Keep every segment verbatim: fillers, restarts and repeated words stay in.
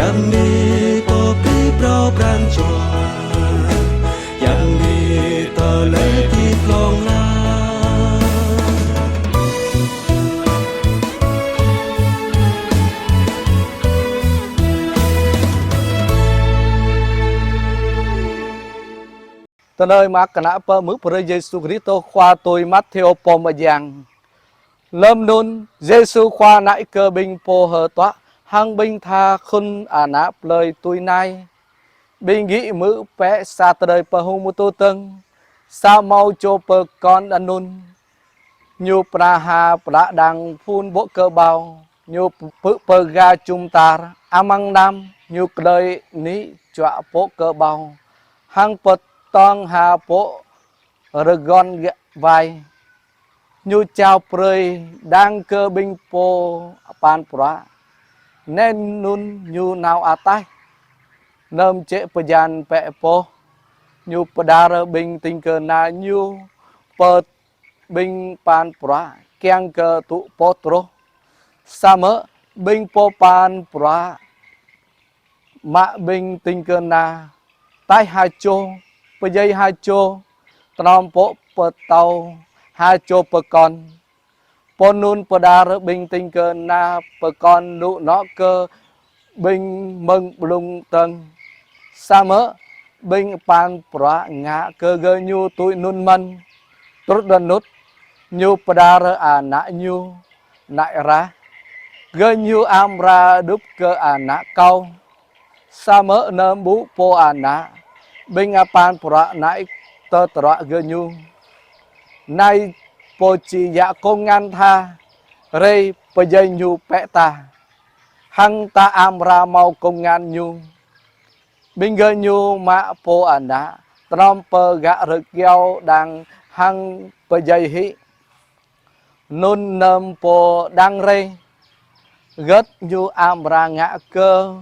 Yang ni pô pơbri pran jua, yang ni tơlơi pơtô glông la. Tơlơi mơak kơna pơhmư̆ pơrơi Yêsu Kristô Khua tui Matthêô pô mơyang. Lơm anŭn, Yêsu Khua naĭ kơ ƀing pô hơtuă hăng ƀing tha khul ană plơi tui anai: Ƀing gih hmư̆ bĕ sa tơlơi pơhơmutu tơng, sa hmâo čô pơkŏn anŭn. Ñu pơră ha prăk đang phun pŏk kơƀâo, ñu pơpơga jum dar, amăng anăm ñu klơi anih juă pŏk kơƀâo, hăng pơtong ha pŏk rơgon wai. Ñu jao brơi đang kơ ƀing pô pơpŭ prăk. Nĕ anŭn ñu nao ataih. Lơm jĕ pơjan bĕ boh, ñu pơđar ƀing ding kơna ñu pơ ƀing pơpŭ prăk kiăng kơ tŭ boh truh. Samơ̆ ƀing pô pơpŭ prăk mă ƀing ding kơna taih ha čô, pơdjai ha čô, tơnŏm pŏk pơtâo ha čô pơkŏn. Pô anŭn pơđar ƀing ding kơna pơkŏn lu anŏ kơ ƀing mơ̆ng blung dơ̆ng. Samơ̆ ƀing pơpŭ prăk ngă kơ gơñu tui anŭn mơ̆n. Truh rơnŭt, ñu pơđar ană ñu, laĭ ră: Gơñu amra đup kơ ană kâo. Samơ̆ lơm ƀuh pô ană, ƀing pơpŭ prăk naĭ tơdruă gơñu: Anai pô či djă kông ngăn tha, rai pơdjai ñu bĕ tah, hăng ta amra hmâo kông ngăn ñu. Ƀing gơñu mă pô ană, tơnŏm pơgă rơkiao đang hăng pơdjai hĭ. Anŭn lơm pô đang rai, hơget ñu amra ngă kơ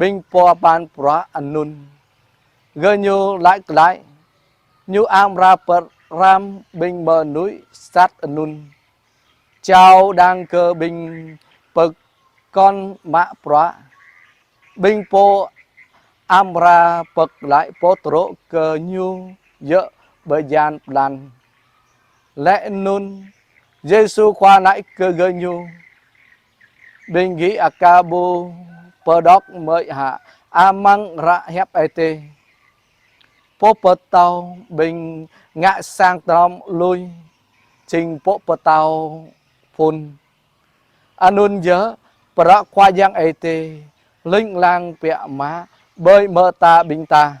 ƀing pô pơpŭ prăk anŭn? Gơñu laĭ glaĭ: Ñu amra pơrăm ƀing mơnuih sat anŭn, jao đang kơ ƀing pơkŏn mă prăk. Ƀing pô amra pơglaĭ boh truh kơ ñu djơ̆ bơyan blan. Laih anŭn, Yêsu Khua naĭ kơ gơñu: Ƀing gih aka ƀu pơđok mơ̆i hă amăng hră hiăp Ơi Adai: Pô pơtâo ƀing ngă sang tơnŏm lui, jing pô pơtâo phŭn. Anŭn yơh prăk Khua Yang Ơi Adai lĭng lăng biă mă ƀơi mơta ƀing ta.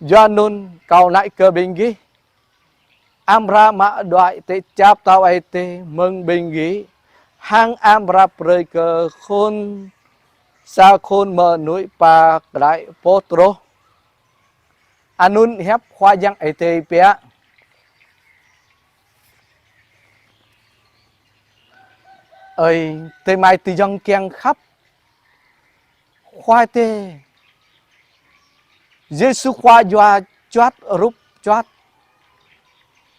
Yua anŭn kâo laĭ kơ ƀing gih: Amra mă đuaĭ tĕ čap pơtao Ơi Adai mơ̆ng ƀing gih, hăng amra brơi kơ khul, sa khul mơnuih pơglaĭ boh truh. Anŭn hiăp Khua Yang Ơi Adai biă. Ơi, adơi amai ayŏng kiăng khăp. Khua Adai, Yêsu Khua yua juăt rup juăt,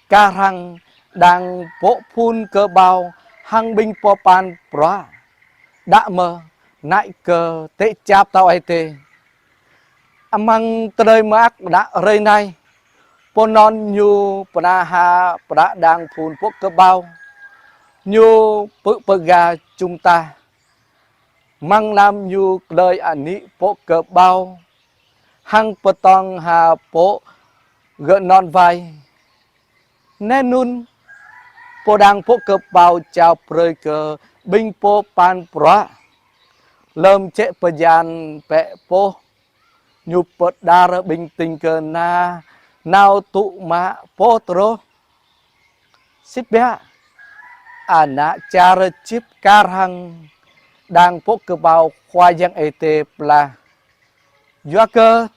kar hăng đang pŏk phŭn kơƀâo hăng ƀing pô pơpŭ prăk, đah mơ̆ naĭ kơ tĕ čap pơtao Ơi Adai. Amăng tơlơi mơak đah hrơi anai, pô anŭn ñu pơră ha prăk đang phŭn pŏk kơƀâo, ñu pơpơga jum dar. Amăng anăm ñu klơi anih pŏk kơƀâo, hăng pơtong ha pŏk rơgon wai. Nĕ anŭn, pô đang pŏk kơƀâo jao brơi kơ ƀing pô pơpŭ prăk. Lơm jĕ pơjan bĕ boh, ñu pơđar ƀing ding kơna nao tŭ mă boh truh. Sĭt biă, ană čar čip kar hăng đang pŏk kơƀâo Khua Yang Ơi Adai pơala. Yua kơ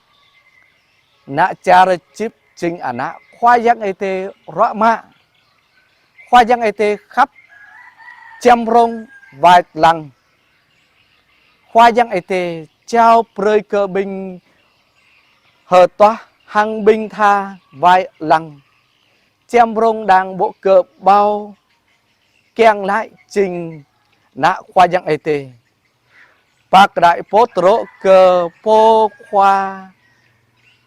ană čar čip jing ană Khua Yang Ơi Adai ruă mă. Khua Yang Ơi Adai khăp, čem rông wai lăng. Khua Yang Ơi Adai jao brơi kơ ƀing hơtuă hăng ƀing tha wai lăng. Čem rông đang pŏk kơƀâo kiăng laĭ jing ană Khua Yang Ơi Adai. pơkra pơtrŏ kơ pô khua,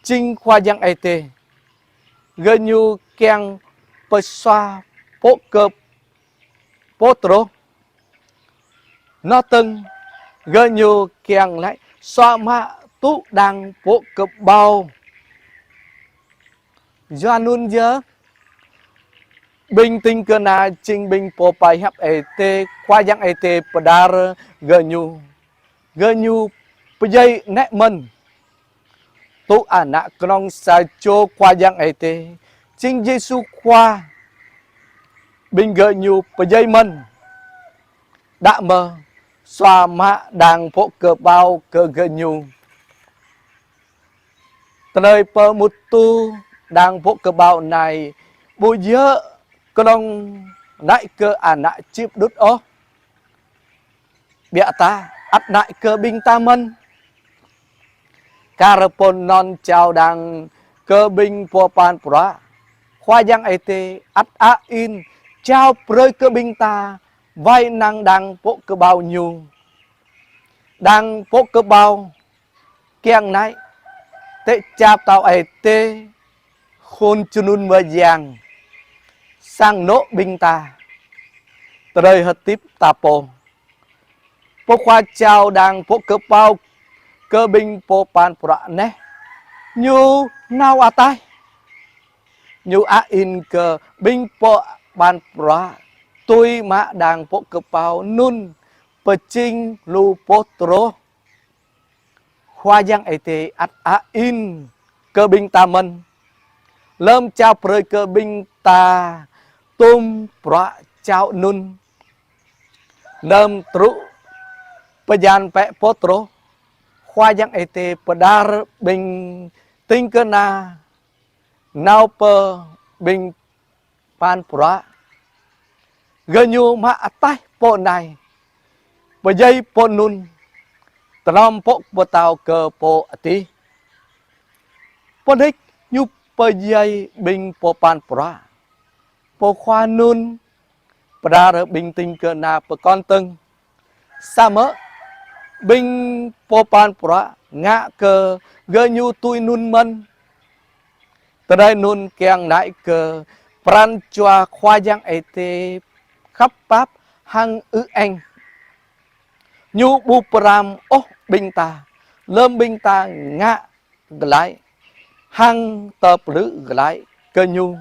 jing Khua Yang Ơi Adai. Gơñu kiăng pơsua pŏk kơ pơtrŏ. Nŏ tơ̆ng gơñu kiăng laĭ sua mă tŭ đang pŏk kơƀâo. Yua anŭn yơh, ƀing ding kơna jing ƀing pô pơhiăp Ơi Adai, Khua Yang Ơi Adai pơđar gơñu. Gơñu pơdjai nĕ mơ̆n. Tŭ Ană kơnong sa čô Khua Yang Ơi Adai, jing Yêsu Khua, ƀing gơñu pơdjai mơ̆n. Đah mơ̆ sua mă đang pŏk kơƀâo kơ gơñu. Tơlơi pơmŭt tŭ đang pŏk kơƀâo anai ƀu djơ̆ kơnong naĭ kơ ană čip đŭt ôh. Biă ta ăt naĭ kơ ƀing ta mơ̆n. Kar pô anŭn jao đang kơ ƀing pô pơphan bruă, Khua Yang Ơi Adai ăt a in jao brơi kơ ƀing ta wai năng đang pŏk kơƀâo ñu. Đang pŏk kơƀâo kiăng naĭ, tĕ čap tao Ơi Adai, khul jơnum mơyang, sang anŏ ƀing ta, tơlơi hơdip ta pô. Pô khua jao đang pŏk kơƀâo kơ ƀing pô pơphan bruă anai, ñu nao ataih. Ñu a in kơ ƀing pô pơphan bruă tui mă đang pŏk kơƀâo anŭn pơjing lu pơtrŏ. Khua Yang Ơi Adai ăt a in kơ ƀing ta mơ̆n. Lơ̆m jao brơi kơ ƀing ta tŭm bruă jao anŭn. Lơ̆m truh pơjing pĕ pơtrŏ, Khua Yang Ơi Adai pơđar ƀing ding kơna nao pơ ƀing pơphan bruă. Gơñu mă ataih pô anai, pơdjai pô anŭn, tơlŏm pŏk pơtao kơ pô adih. Pô nik ñu pơdjai ƀing pô pơphan bruă. Pô khua anŭn pơđar ƀing ding kơna pơkŏn tơ̆ng. Samơ̆ ƀing pô pơphan bruă ngă kơ gơñu tui anŭn mơ̆n. Tơlơi anŭn kiăng naĭ kơ pran jua Khua Yang Ơi Adai khăp pap hăng ư-eng. Ñu ƀu pơrăm ôh ƀing ta, lơ̆m ƀing ta ngă glaĭ, hăng tơplư glaĭ kơ ñu.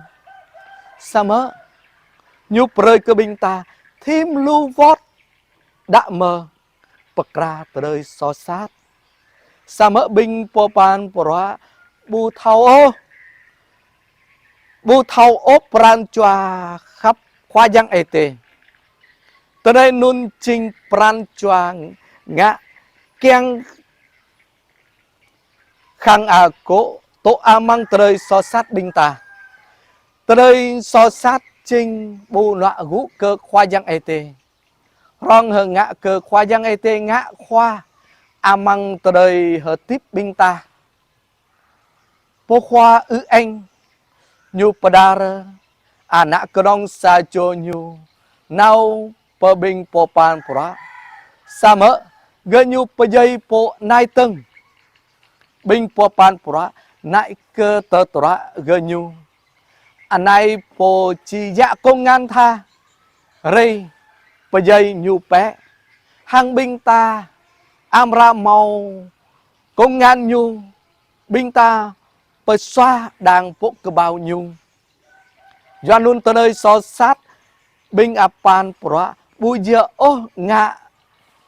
Samơ̆ ñu brơi kơ ƀing ta thim lu wơ̆t, đah mơ̆ pơkra tơlơi soh sat. Samơ̆ ƀing pô pơphan bruă ƀu thâo ôh, ƀu thâo ôh pran jua khăp Khua Yang Ơi Adai. Tơlơi anŭn jing pran jua ngă kiăng khăng akŏ tŏ amăng tơlơi soh sat ƀing ta. Tơlơi soh sat jing ƀu luă gŭ kơ Khua Yang Ơi Adai. Rŏng hơngă kơ Khua Yang Ơi Adai ngă khua amăng tơlơi hơdip ƀing ta. Pô khua ư-eng ñu pơđar ană kơnong sa čô ñu nao pơ ƀing pô pơphan bruă. Samơ̆ gơñu pơdjai pô anai tơ̆ng. Ƀing pô pơphan bruă naĭ kơ tơdruă gơñu: Anai pô či djă kông ngăn tha, rai pơdjai ñu bĕ. Hăng ƀing ta amra hmâo kông ngăn ñu, ƀing ta pơsua đang pŏk kơƀâo ñu. Yua anŭn tơlơi soh sat ƀing pơphan bruă ƀu djơ̆ ôh ngă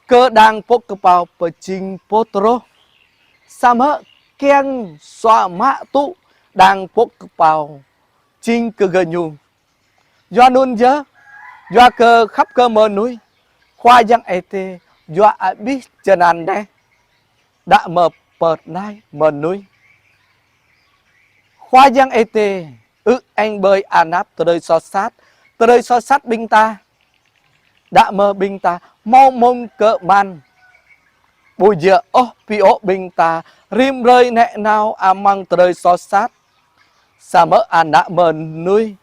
kơ đang pŏk kơƀâo pơjing pơtrŏ. Samơ̆ kiăng sua mă tŭ đang pŏk kơƀâo jing kơ gơñu. Yua anŭn yơh, yua kơ khăp kơ mơnuih, Khua Yang Ơi Adai yua abih jơnum đeh, đah mơ̆ pơtlaih mơnuih. Khua Yang Ơi Adai ư-eng ƀơi anăp tơlơi soh sat, tơlơi soh sat ƀing ta. Đah mơ̆ ƀing ta hmâo mông kơ mơ̆n. Ƀu djơ̆ ôh pioh ƀing ta rĭm hrơi nĕ nao amăng tơlơi soh sat. Samơ̆ ană mơnuih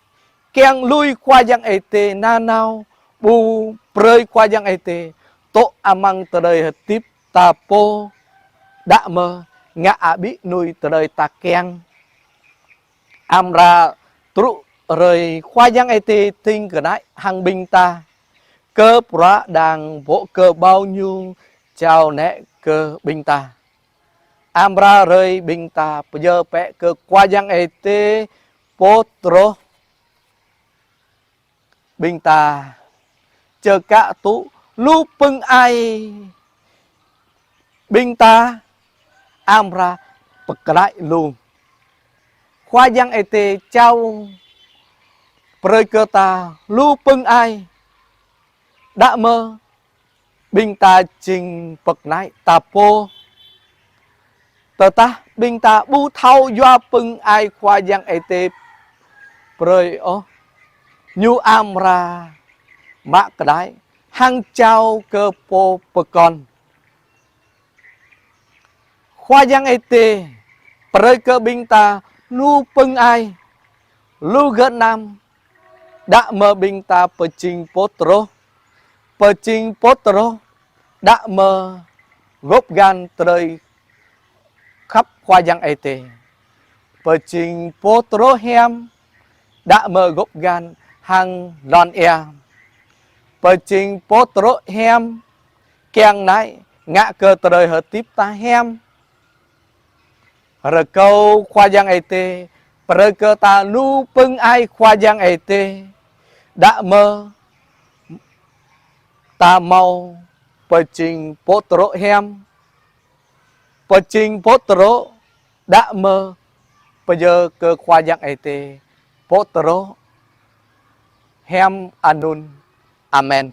kiăng lui Khua Yang Ơi Adai nanao, ƀu brơi Khua Yang Ơi Adai tŏ amăng tơlơi hơdip ta pô đah mơ ngă abih mơnuih tơlơi ta kiăng. Amra truh hrơi Khua Yang Ơi Adai tĭng kơnăl hăng ƀing ta, kơplah đang pŏk kơƀâo Ñu jao nĕ kơ ƀing ta. Amra hrơi ƀing ta pơyơr bĕ kơ Khua Yang Ơi Adai, Pêtrôs, ƀing ta čơkă tŭ lu pơngai ƀing ta amra pơkơnăl lu. Khua Yang Ơi Adai jao brơi kơ ta lu pơngai đah mơ ƀing ta jing pơkơnăl ta pô. Tơdah ƀing ta ƀu thâo yua pơngai Khua Yang Ơi Adai brơi ôh, Ñu amra mă kơnăl hăng jao kơ pô pơkŏn. Khua Yang Ơi Adai brơi kơ ƀing ta lu pơngai, lu gơnam, đah mơ ƀing ta pơjing Pêtrôs. Pơjing Pêtrôs đah mơ gŏp gan tơlơi khăp Khua Yang Ơi Adai. Pơjing Pêtrôs hiam đah mơ gŏp gan hăng lŏn ia. Pơjing Pêtrôs hiam kiăng nai ngă kơ tơlơi hơdip ta hiam. Rơkâo Khua Yang Ơi Adai brơi kơ ta lu pơngai Khua Yang Ơi Adai, đah mơ ta hmâo pơjing Pêtrôs hiam. Pơjing Pêtrôs đah mơ pơyơr kơ Khua Yang Ơi Adai, Pêtrôs hiam anŭn. Amen.